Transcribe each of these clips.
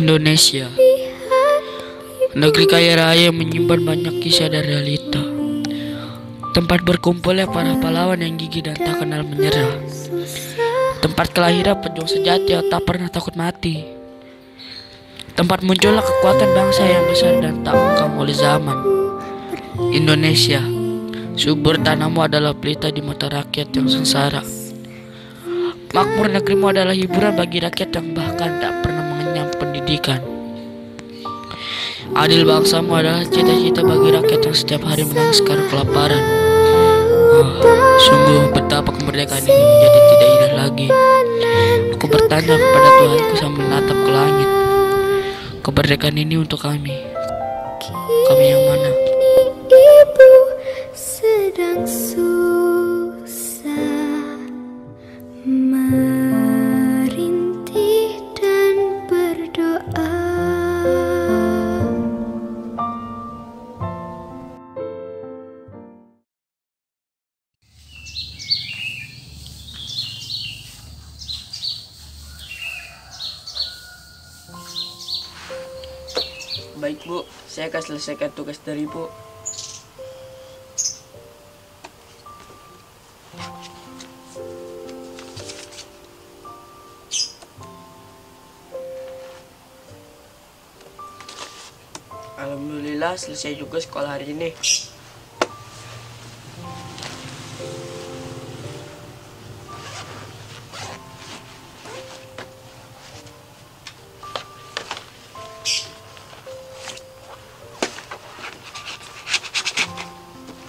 Indonesia, negeri kaya raya yang menyimpan banyak kisah dan realita. Tempat berkumpulnya para pahlawan yang gigih dan tak kenal menyerah. Tempat kelahiran pejuang sejati yang tak pernah takut mati. Tempat munculnya kekuatan bangsa yang besar dan tak lekang oleh zaman. Indonesia, subur tanahmu adalah pelita di mata rakyat yang sengsara. Makmur negerimu adalah hiburan bagi rakyat yang bahkan tak pernah mengenyam pendidikan. Adil bangsamu adalah cita-cita bagi rakyat yang setiap hari menangis karena kelaparan. Sungguh betapa kemerdekaan ini menjadi tidak indah lagi. Aku bertanya kepada Tuhanku sambil menatap ke langit. Kemerdekaan ini untuk kami. Kami yang mana? Ibu sedang susah merintih dan berdoa. Baik Bu, saya akan selesaikan tugas dari Bu. Alhamdulillah selesai juga sekolah hari ini.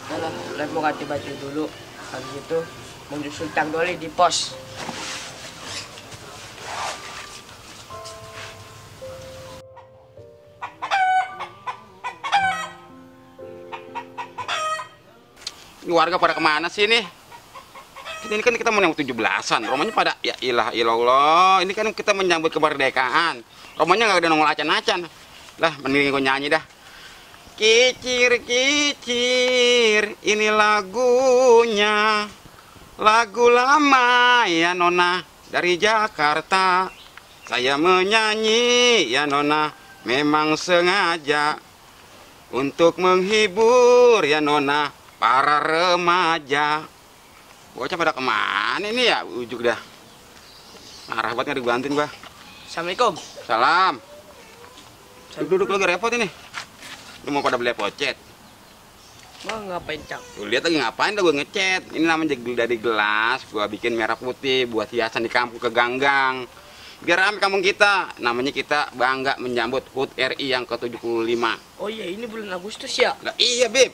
Alah, Lem mau ganti baju dulu. Habis itu menyusul Tang Doli di pos. Ini warga pada kemana sih ini? Ini kan kita mau nyambut 17-an. Romanya pada ya ilah ilallah. Ini kan kita menyambut kemerdekaan. Romanya nggak ada nongol acan-acan. Lah, mending gue nyanyi dah. Kicir kicir, ini lagunya. Lagu lama ya Nona dari Jakarta. Saya menyanyi ya Nona, memang sengaja untuk menghibur ya Nona para remaja. Bocah pada kemana ini ya? Ujuk dah. Marah banget nggak dibantuin gua. Assalamualaikum. Salam. Duduk lagi repot ini. Lu mau pada beli pocet? Mau ngapain, Cang? Lu lihat lagi ngapain dah gua ngecet. Ini namanya dari gelas, gua bikin merah putih buat hiasan di kampung ke ganggang. Biar rame kampung kita. Namanya kita bangga menyambut HUT RI yang ke-75. Oh iya, ini bulan Agustus ya? Lah iya, Bib.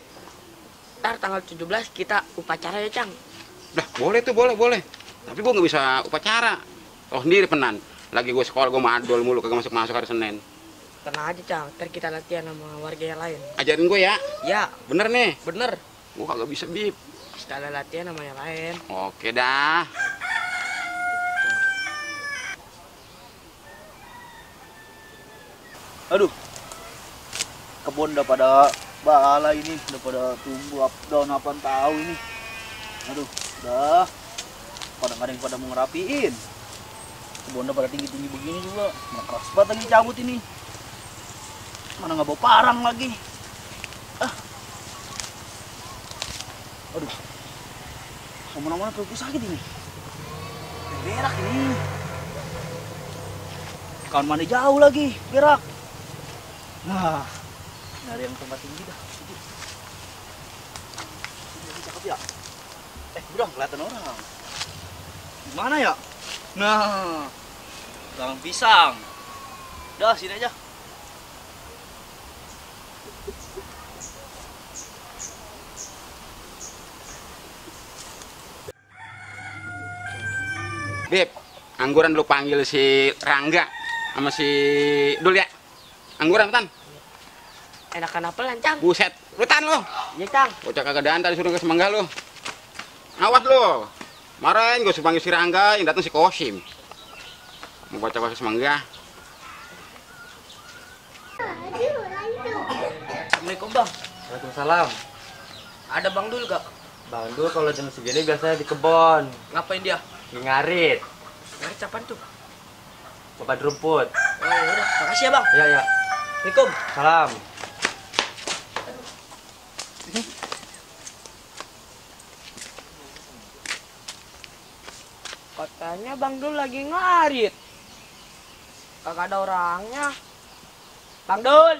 Ntar tanggal 17 kita upacara ya, Cang? Dah, boleh tuh, boleh. Tapi gua nggak bisa upacara. Tahu sendiri penan. Lagi gua sekolah gua madol mulu kagak masuk hari Senin. Tenang aja, Cang. Ntar kita latihan sama warga yang lain. Ajarin gue ya. Ya, Bener nih. bener. Gua kagak bisa, Bib. Sekalian latihan sama yang lain. Oke dah. Aduh, kebun udah pada bala ini, udah pada tumbuh daun apaan tahu ini. Aduh, udah pada nggak ada yang pada mau ngerapiin. Kebun udah pada tinggi-tinggi begini juga, mana keras banget lagi cabut ini. Mana nggak bawa parang lagi. Aduh, kemana-mana perutku sakit ini. Berak ini. Kawan mana jauh lagi, berak. Nah, nyari yang tempat tinggi dah. Ini cakep ya? Udah kelihatan orang. Gimana ya? Nah, dalam pisang. Udah, sini aja. Bib, angguran lu panggil si Rangga sama si Dul ya. Angguran, Tan. Enakan apelan, Cang? Buset, lu Tan lu. Iya, Cang. Bocah kagak tadi suruh ke semangga lu. Awas lu. Marahin gue suruh panggil si Rangga, yang datang si Kosim. Mau bocah ke semangga. Assalamualaikum, Bang. Waalaikumsalam. Ada Bang Dul gak? Bang Dul kalau jam segini biasanya di kebon, Ngapain dia? ngarit, Ngarit apaan tuh? babat rumput. Oh ya udah, makasih ya bang. Iya, iya. Assalamualaikum. Salam. Katanya Bang Dul lagi ngarit. Kagak ada orangnya. Bang Dul.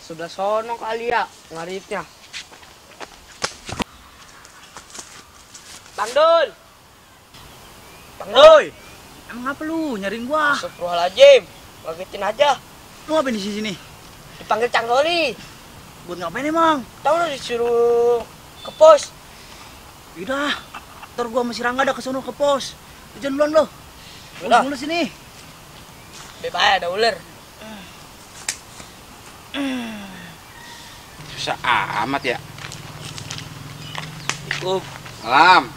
Sudah sono kali ya ngaritnya. Bang Dul. Bang Dul. Oi, emang apa lu nyariin gua? Astagfirullahaladzim. Ngagetin aja. Lu ngapain di sini? Dipanggil Cang Doli. Buat ngapain emang? Tahu lu disuruh ke pos. Udah, ntar gua masih Rangga ada kesono ke pos. Lu jangan duluan lo. Udah. Udah sini. Bebas ada ular. Susah amat ya. Cukup. Salam.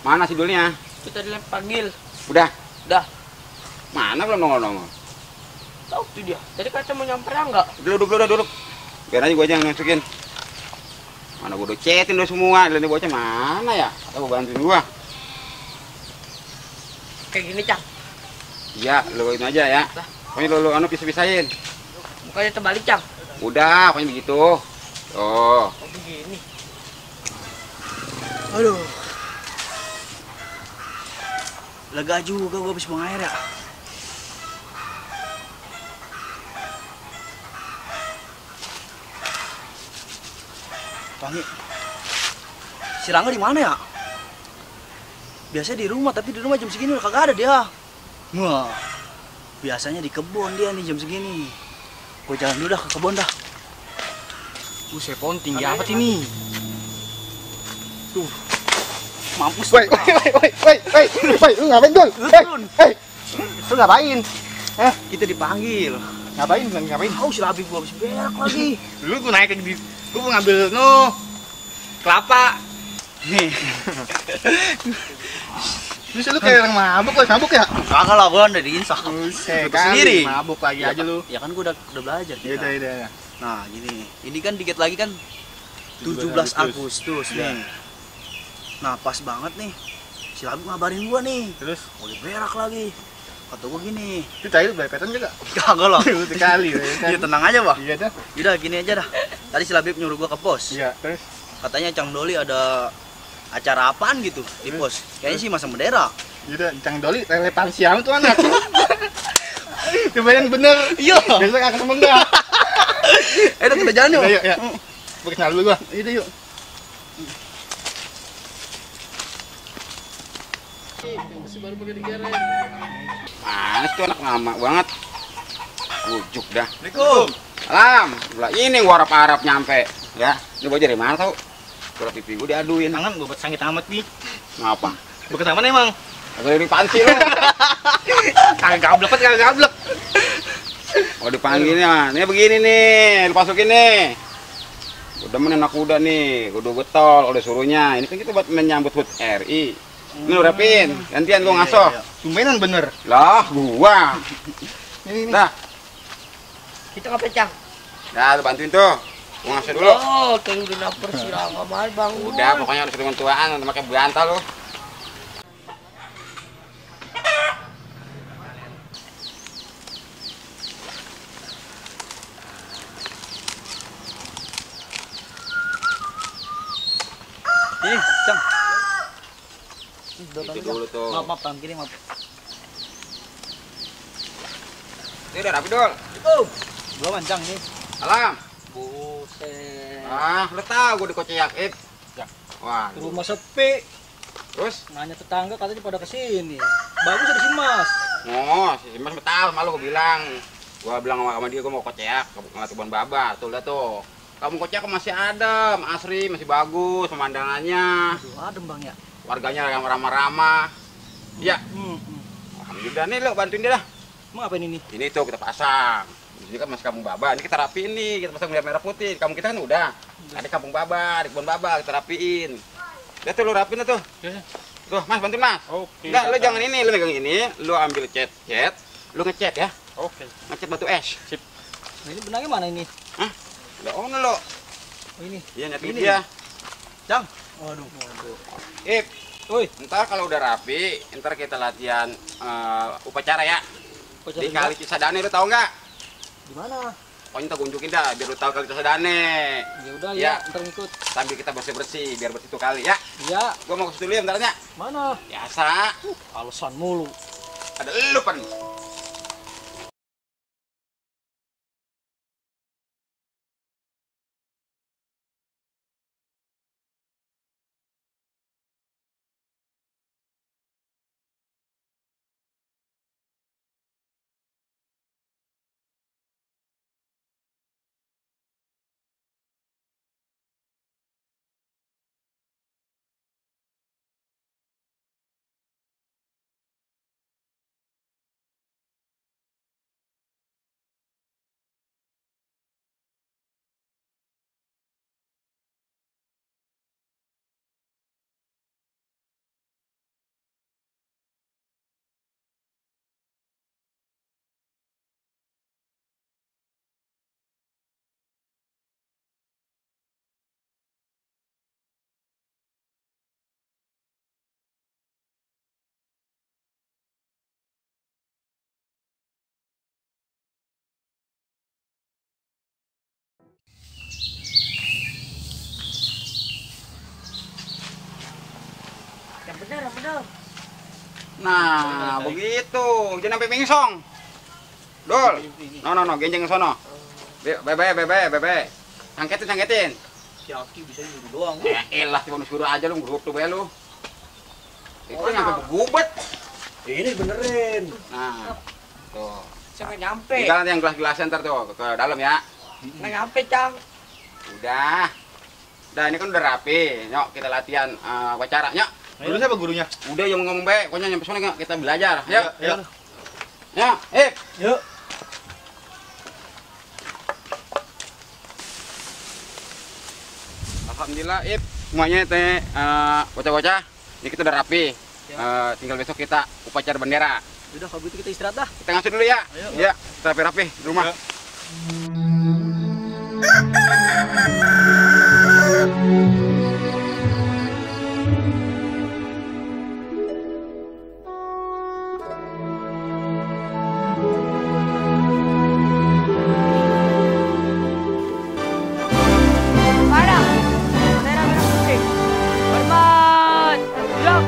Mana si Dulnya? Kita panggil. Udah. Udah. Mana belum nongol-nongol? Tahu tuh dia. Tadi kata mau nyamper enggak? Duduk. Biar aja gua aja yang masukin. Mana gua udah chatin udah semua. Ini bocah mana ya? Atau gua bantuin gua? Kayak gini, Cang. Iya, lu ini aja ya. Pokoknya lu pisah-pisahin. Mukanya terbalik, Cang. Udah, pokoknya begitu. Oh. Oh, begini. Aduh. Lega juga gua habis buang air ya. Wangi. Si Rangga di mana ya? Biasanya di rumah, tapi di rumah jam segini udah kagak ada dia. Wah. Biasanya di kebun dia nih jam segini. Gue jalan dulu dah ke kebun dah. Sepon tinggi amat ini. Tuh. Mampus. Woi, lu ngapain Dul? Lu ngapain? Kita dipanggil. Ngapain? Tahu si Labib gua habis berak lagi. Lu gua naik di, gua mau ngambil no kelapa. Nih. Lu kayak orang mabuk ya? Kagak lah, gua udah diinsah. Buset, Sendiri. mabuk lagi aja lu. Ya kan gua udah belajar kita. Iya. Nah, gini. Ini kan dikit lagi kan 17 Agustus nih. Nah, pas banget nih. Si Labib ngabarin gua nih. Terus, Mau berak lagi. Kata gua gini. itu tadi lu berepetan juga? Kagak lah. Lu sekali, Iya, tenang aja, Bah. Iya dah. Udah gini aja dah. Tadi si Labib nyuruh gua ke pos. Iya, terus Katanya Cang Doli ada acara apaan gitu di pos. Kayaknya sih masang bendera. udah Cang Doli relevansi amat tuh anak. Coba yang bener. Iya. Besok akan semoga. Udah kita jalan yuk. Ayo, ya. Gua kenal dulu gua. Iya yuk. Mana tuh anak lama banget. Ujuk dah. Assalamualaikum. Salam. Lah ini gua harap-harap nyampe. Ya, ini bocah dari mana tau? Gua pipi gua diaduin. Tangan gua buat sangit amat nih. Ngapa? Gua ke mana emang? Agak di panci lu. Kagak gablek. Oh dipanggilnya, ini begini nih, lu masukin nih. Udah enak kuda nih, kudu getol, udah suruhnya. Ini kan kita buat menyambut HUT RI. Ini lu rapin, gantian gua ngasoh. Tumbenan bener. Lah, gua. Ini. Dah, Kita ngapain, Cang? dah lu bantuin tuh. Gua ngasoh dulu. Oh, tadi udah naper si Rangga mal, Bang. Udah, pokoknya harus ketemu tuaan, pakai bantal lu. Ini, Cang. Itu dulu tuh. Maaf, tangan kiri, maaf. Ini udah rapi dul. Belum, Cang nih. Salam. Buset. Ah, lu tahu gua dikoceak, Ya. Wah, Rumah sepi, terus? nanya tetangga katanya pada kesini. Bagus ada si Mas. Oh, si Mas tahu malu gua bilang. Gua bilang sama dia gua mau koceak ke kebun babar. Tuh lihat tuh. Kamu koceak masih adem, asri, masih bagus pemandangannya. Aduh, adem Bang ya. Warganya ramah-ramah. Iya. Alhamdulillah nih lo bantuin dia dah. Mau ngapain ini? Ini tuh kita pasang. Ini kan masih kampung babar. Ini kita rapiin nih. Kita pasang merah putih. Kampung kita kan udah. Ada kampung babar, di kebun babar kita rapiin. Lihat tuh lo rapiin tuh. Tuh, Mas bantuin Mas. Oke. Enggak, lo jangan ini, lo megang ini, lo ambil cat, lo ngecat ya. Oke. Ngecat batu es. Sip. Nah, ini benangnya mana ini? Hah? Udah on lo. Oh ini. Iya, nyatin Ini. dia. Cang. Waduh. Ip, Woi, Ntar kalau udah rapi, ntar kita latihan upacara ya. pacar Di Kali Cisadane, lu tahu nggak? di mana? Pokoknya tak kunjungin dah, biar lu tahu Kali Cisadane. Ya udah Ya. ya, ntar ngikut. Sambil kita bersih-bersih, biar bersih tuh kali ya. Iya, Gua mau ke situ dulu ya bentarnya. mana? Biasa, Alasan mulu. ada elu pan. Yang benar, yang benar. Nah, begitu. Jangan sampai pingsong. Dol. No, genjeng ke sono. Bebe. Sangketin. Si Aki bisa nyuruh doang. Elah, cuma suruh aja lu, grup tuh be lu. Itu kan sampai begubet. Ini benerin. Nah, tuh. Saya nggak nyampe. Tinggal nanti yang gelas-gelasnya ntar tuh ke dalam ya. Nggak nyampe, Cang. Udah. Udah ini kan udah rapi. Yuk kita latihan upacara. Yuk. Guru siapa gurunya? Udah yang ngomong baik. Pokoknya nyampe sana kita belajar. Yuk. Ya. Ya, Yuk. Alhamdulillah, semuanya teh bocah-bocah. Ini kita udah rapi. Tinggal besok kita upacara bendera. Udah kalau gitu kita istirahat dah. Kita ngasuh dulu ya. Ya, kita rapi-rapi di rumah. Padang. Bendera merah putih. Hormat. Siap.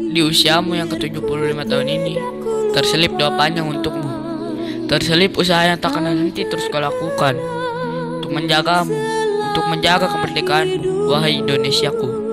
Di usiamu yang ke-75 tahun ini, terselip doa panjang untukmu. Terselip usaha yang tak kenal henti terus kau lakukan untuk menjagamu, untuk menjaga kemerdekaanmu, wahai Indonesiaku.